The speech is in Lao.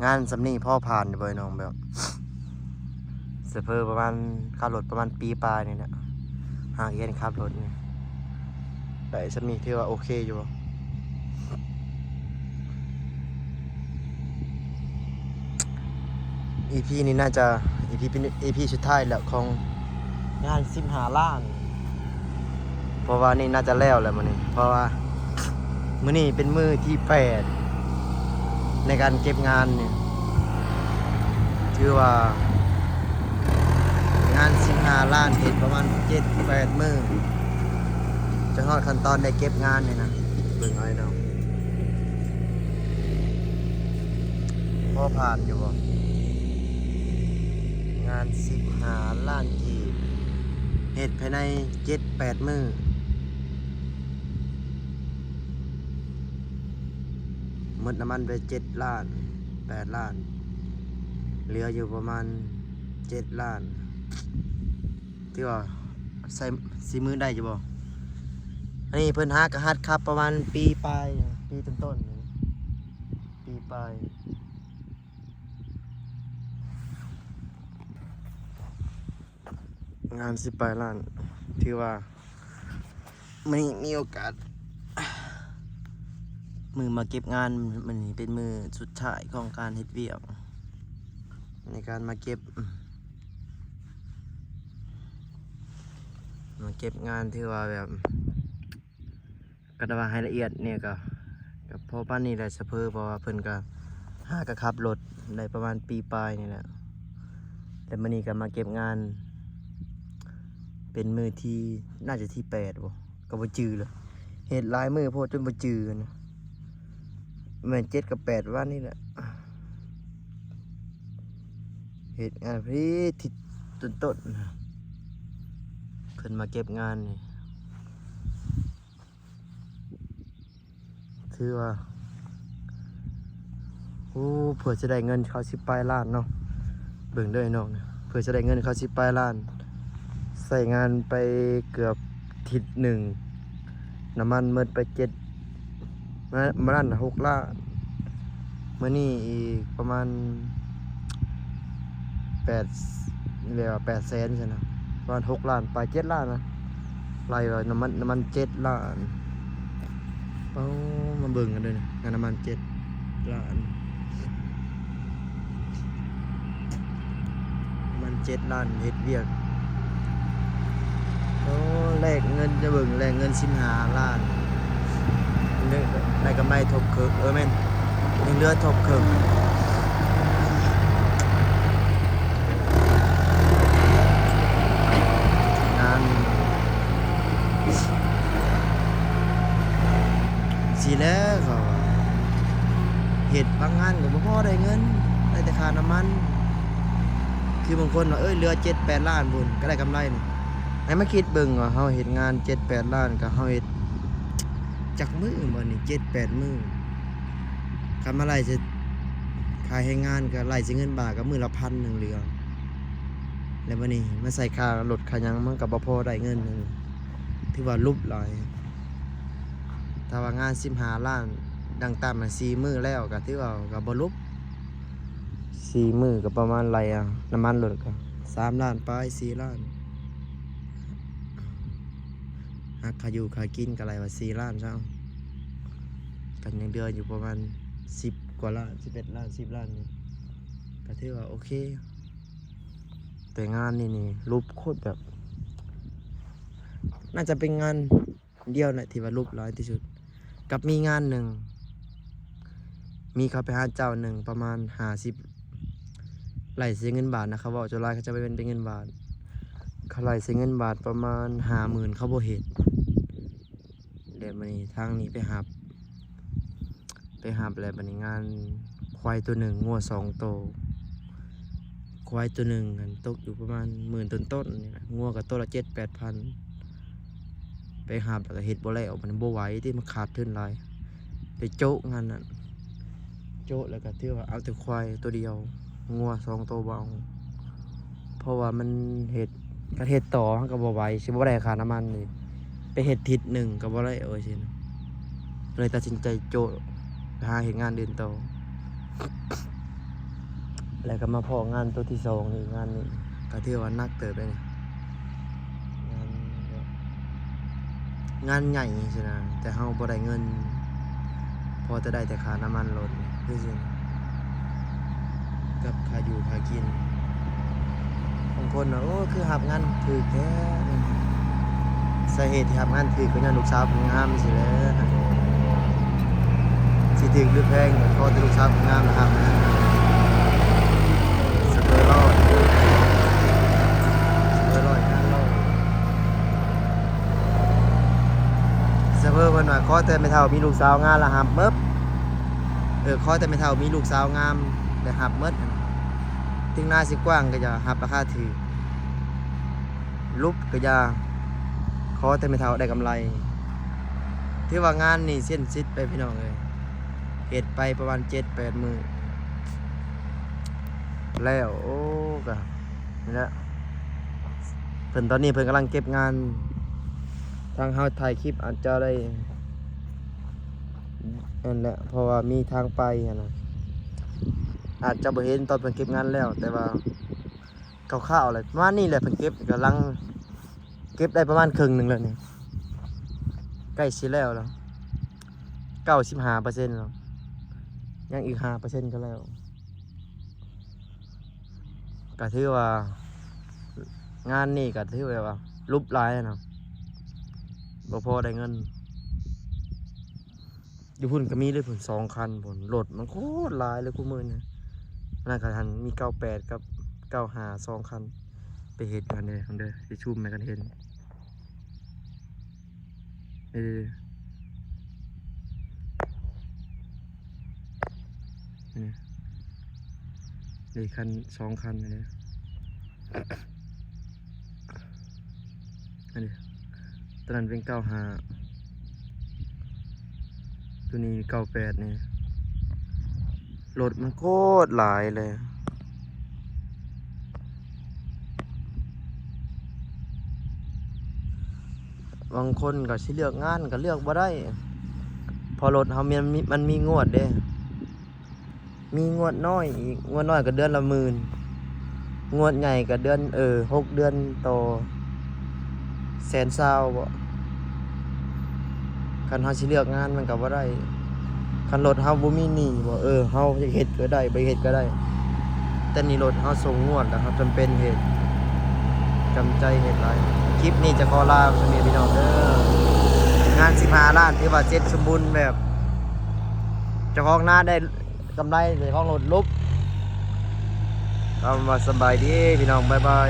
ງານສ່ຳນີ້ພໍຜ່ານຢູ່ບໍ່ນ້ອງ? ແບບ ສະເພີປະມານ ຂັບລົດປະມານປີປາຍນີ້ແຫຼະ ຫາກຮຽນຂັບລົດນີ້ ໄດ້ສ່ຳນີ້ຖືວ່າໂອເຄຢູ່ບໍ່? ອີພີນີ້ໜ້າຈະ ອີພີເປັນອີພີສຸດທ້າຍແລ້ວຂອງງານສິບຫ້າລ້ານ ເພາະວ່ານີ້ໜ້າຈະແລ້ວແລ້ວມື້ນີ້ ເພາະວ່າມື້ນີ້ເປັນມື້ທີແປດໃນການເກັບງານນີ້ ຖືວ່າງານສິບຫ້າລ້ານເຮັດປະມານເຈັດແປດມື້ ຈົນຮອດຂັ້ນຕອນໄດ້ເກັບງານນີ້ນະ ເບິ່ງເອົາເນາະ ພໍຜ່ານຢູ່ບໍ່? ງານສິບຫ້າລ້ານກີບ ເຮັດພາຍໃນເຈັດແປດມື້ ໝົດນ້ຳມັນໄປເຈັດລ້ານ ແປດລ້ານ ເຫຼືອຢູ່ປະມານເຈັດລ້ານ ຖືວ່າໃຊ້ ຊິມືໄດ້ຢູ່ບໍ່? ອັນນີ້ເພິ່ນຫາກະຫັດຂັບປະມານປີປາຍ ປີຕົ້ນໆ ປີປາຍ ງານສິບປາຍລ້ານ ຖືວ່າມື້ນີ້ມີໂອກາດ ມື້ມາເກັບງານ ມື້ນີ້ເປັນມື້ສຸດທ້າຍຂອງການເຮັດວຽກ ໃນການມາເກັບ ມາເກັບງານ ຖືວ່າແບບ ກໍໄດ້ວ່າໃຫ້ລະອຽດນີ້ກໍ ກໍພໍປານນີ້ແຫຼະ ສະເພີ ເພາະວ່າເພິ່ນກໍຫາກໍຂັບລົດໄດ້ປະມານປີປາຍນີ້ແຫຼະ ແຕ່ມື້ນີ້ກໍມາເກັບງານ ເປັນມື້ທີ ໜ້າຈະທີແປດບໍ່ ກໍບໍ່ຈື່ແລ້ວ ເຮັດຫຼາຍມື້ໂພດຈົນບໍ່ຈື່ນະ ແມ່ນເຈັດກັບແປດວັນນີ້ແຫຼະ ເຮັດງານພະດີທິດຕົ້ນໆ ເພິ່ນມາເກັບງານນີ້ ຖືວ່າ ໂອ້ ເພື່ອຈະໄດ້ເງິນເຂົາສິບປາຍລ້ານເນາະ ເບິ່ງເດີນ້ອງ ເພື່ອຈະໄດ້ເງິນເຂົາສິບປາຍລ້ານ ໃຊ້ງານໄປເກືອບທິດໜຶ່ງ ນ້ຳມັນໝົດໄປເຈັດ ມາ ມານັ້ນຫົກລ້ານ ມື້ນີ້ອີກປະມານແປດ ເອີ້ນວ່າແປດແສນຊັ້ນນະ ປະມານຫົກລ້ານປາຍ ເຈັດລ້ານນະ ໄລ່ວ່ານ້ຳມັນ ນ້ຳມັນເຈັດລ້ານ ເອົາ ມາເບິ່ງກັນເດີ ງານນ້ຳມັນເຈັດລ້ານ ມັນເຈັດລ້ານເຮັດວຽກ ໂອ້ ແລກເງິນ ຈະເບິ່ງ ແລກເງິນສິບຫ້າລ້ານ ໄດ້ກຳໄລທົບເຄິ່ງ ເອີ ແມ່ນ ຍັງເຫຼືອທົບເຄິ່ງ ງານ ຊີ້ແຫຼະ ເຂົາເຮັດບາງງານກໍບໍ່ພໍໄດ້ເງິນ ໄດ້ແຕ່ຄ່ານ້ຳມັນ ຄືບາງຄົນວ່າ ເອີຍ ເຫຼືອເຈັດແປດລ້ານພຸ້ນ ກໍໄດ້ກຳໄລນີ້ ໃຫ້ມາຄິດເບິ່ງວ່າເຮົາເຮັດງານເຈັດແປດລ້ານ ກໍເຮົາເຮັດຈັກມື້ບັດນີ້ ເຈັດແປດມື້ ຄັນມາໄລ່ໃສ່ຄ່າແຮງງານ ກໍໄລ່ໃສ່ເງິນບາດ ກໍມື້ລະພັນໜຶ່ງເຫຼືອ ແລ້ວບັດນີ້ມາໃສ່ຄ່າລົດຄ່າຫຍັງ ມັນກໍບໍ່ພໍໄດ້ເງິນ ຖືວ່າຫຼຸບຫຼາຍ ຖ້າວ່າງານສິບຫ້າລ້ານ ຢ່າງຕ່ຳນະ ສີ່ມື້ແລ້ວ ກໍຖືວ່າກໍບໍ່ຫຼຸບ ສີ່ມື້ກໍປະມານໄລ່ເອົາ ນ້ຳມັນລົດກໍສາມລ້ານປາຍ ສີ່ລ້ານ ຫາກຄ່າຢູ່ຄ່າກິນກໍໄລ່ວ່າສີ່ລ້ານຊະ ກໍຍັງເຫຼືອຢູ່ປະມານສິບກວ່າລ້ານ ສິບເອັດລ້ານ ສິບລ້ານນີ້ ກໍຖືວ່າໂອເຄ ແຕ່ງານນີ້ນີ້ຫຼຸບໂຄດແບບ ໜ້າຈະເປັນງານ ດຽວແຫຼະທີ່ວ່າຫຼຸບຫຼາຍທີ່ສຸດ ກັບມີງານໜຶ່ງ ມີເຂົາໄປຫາເຈົ້າໜຶ່ງປະມານຫ້າສິບ ໄລ່ໃສ່ເງິນບາດນະ ເຂົາເວົ້າສ່ວນຫຼາຍເຂົາຈະໄປເປັນເງິນບາດ ເຂົາໄລ່ໃສ່ເງິນບາດປະມານຫ້າໝື່ນ ເຂົາບໍ່ເຮັດ ແລ້ວບັດນີ້ທາງນີ້ໄປຮັບ ໄປຮັບແລ້ວບັດນີ້ງານ ຄວາຍໂຕໜຶ່ງ ງົວສອງໂຕ ຄວາຍໂຕໜຶ່ງຫັ້ນຕົກຢູ່ປະມານໝື່ນຕົ້ນໆນີ້ແຫຼະ ງົວກໍໂຕລະເຈັດແປດພັນ ໄປຮັບແລ້ວກໍເຮັດບໍ່ແລ້ວ ມັນບໍ່ໄຫວຕິ ມັນຂາດທຶນຫຼາຍ ໄດ້ໂຈະງານນັ້ນ ໂຈະແລ້ວກໍຖືວ່າເອົາແຕ່ຄວາຍໂຕດຽວ ງົວສອງໂຕບໍ່ເອົາ ເພາະວ່າມັນເຮັດ ຄັນເຮັດຕໍ່ເຮົາກໍບໍ່ໄຫວ ຊິບໍ່ໄດ້ຄ່ານ້ຳມັນອີກ ໄປເຮັດທິດໜຶ່ງກໍບໍ່ໄດ້ ໂອ້ຍ ຊີ້ນະ ກໍເລີຍຕັດສິນໃຈໂຈະ ໄປຫາເຮັດງານອື່ນຕໍ່. ແລ້ວກໍມາພໍ້ງານໂຕທີສອງອີກ ງານນີ້ກໍຖືວ່າໜັກເຕີບເດ້ນີ້ ງານ ງານໃຫຍ່ຊີ້ນະ ແຕ່ເຮົາບໍ່ໄດ້ເງິນ ພໍແຕ່ໄດ້ແຕ່ຄ່ານ້ຳມັນລົດ ຄືຊິກັບຄ່າຢູ່ຄ່າກິນ. ບາງຄົນວ່າ ໂອ້ ຄືຮັບງານຖືກແທ້. ສາເຫດທີ່ຮັບງານຖືກກໍຍ້ອນລູກສາວເພິ່ນງາມຊີ້ແຫຼະ. ຊິຖືກຫຼືແພງກໍຂໍແຕ່ລູກສາວເພິ່ນງາມລະຮັບ. ສະເປີຮ້ອຍ ສະເປີຮ້ອຍ ງານຮ້ອຍ ສະເປີເພິ່ນວ່າ ຂໍແຕ່ແມ່ເຖົ້າມີລູກສາວງາມລະຮັບໝົດ. ເອີ ຂໍແຕ່ແມ່ເຖົ້າມີລູກສາວງາມລະຮັບໝົດ. ເຖິງນາຊິກວ້າງກໍຢ່າ ຮັບລາຄາຖືກ ຫຼຸບກໍຢ່າ ຂໍແຕ່ແມ່ເຖົ້າໄດ້ກຳໄລ. ຖືວ່າງານນີ້ເສັນສິດໄປພີ່ນ້ອງເອີຍ ເຮັດໄປປະມານເຈັດແປດມື້ແລ້ວ. ໂອ້ ກະນີ້ແຫຼະ ເພິ່ນ ຕອນນີ້ເພິ່ນກຳລັງເກັບງານ. ທາງເຮົາຖ່າຍຄລິບອາດຈະໄດ້ນັ້ນແຫຼະ ເພາະວ່າມີທາງໄປຫັ້ນນະ ອາດຈະບໍ່ເຫັນຕອນເພິ່ນເກັບງານແລ້ວ ແຕ່ວ່າ ຄ່າວໆແຫຼະ ປະມານນີ້ແຫຼະ. ເພິ່ນເກັບ ກຳລັງເກັບໄດ້ປະມານເຄິ່ງໜຶ່ງແລ້ວນີ້ ໃກ້ຊິແລ້ວແລ້ວ ເກົ້າສິບຫ້າເປີເຊັນແລ້ວ ຍັງອີກຫ້າເປີເຊັນກໍແລ້ວ. ກໍຖືວ່າງານນີ້ກໍຖືແບບວ່າຫຼຸບຫຼາຍນະ ບໍ່ພໍໄດ້ເງິນ. ຢູ່ພຸ້ນກໍມີເລີຍພຸ້ນ ສອງຄັນພຸ້ນ ລົດມັນໂຄດຫຼາຍເລີຍຄູ່ມື້ນີ້. ນັ້ນກໍຫັ້ນມີເກົ້າແປດກັບເກົ້າຫ້າ ສອງຄັນ ໄປເຮັດກັນເດີ ເດີ ຊິຊູມໃຫ້ກັນເຫັນ ເອີ ນີ້ ນີ້ຄັນ ສອງຄັນນີ້. ອັນນີ້ ຕົວນັ້ນເປັນເກົ້າຫ້າ ຕົວນີ້ເກົ້າແປດນີ້ ລົດມັນໂຄດຫຼາຍເລີຍ. ບາງຄົນກໍຊິເລືອກງານກໍເລືອກບໍ່ໄດ້ ເພາະລົດເຮົາມັນມີ ມັນມີງວດເດ້. ມີງວດນ້ອຍອີກ ງວດນ້ອຍກໍເດືອນລະໝື່ນ ງວດໃຫຍ່ກໍເດືອນ ເອີ ຫົກເດືອນຕໍ່ແສນຊາວບໍ. ຄັນເຮົາຊິເລືອກງານມັນກໍບໍ່ໄດ້ ຄັນລົດເຮົາບໍ່ມີໜີ້ບໍ ເອີ ເຮົາຢາກເຮັດກໍໄດ້ ບໍ່ເຮັດກໍໄດ້ ແຕ່ນີ້ລົດເຮົາສົ່ງງວດ ແລ້ວເຮົາຈຳເປັນເຮັດ ຈຳໃຈເຮັດຫຼາຍ. ຄລິບນີ້ຈະຂໍລາສ່ຳນີ້ພີ່ນ້ອງເດີ ງານສິບຫ້າລ້ານຖືວ່າເສັດສົມບູນແບບ ເຈົ້າຂອງນາໄດ້ ກຳໄລເຈົ້າຂອງລົດຫຼຸບ. ຄຳວ່າສະບາຍດີພີ່ນ້ອງ ບາຍບາຍ.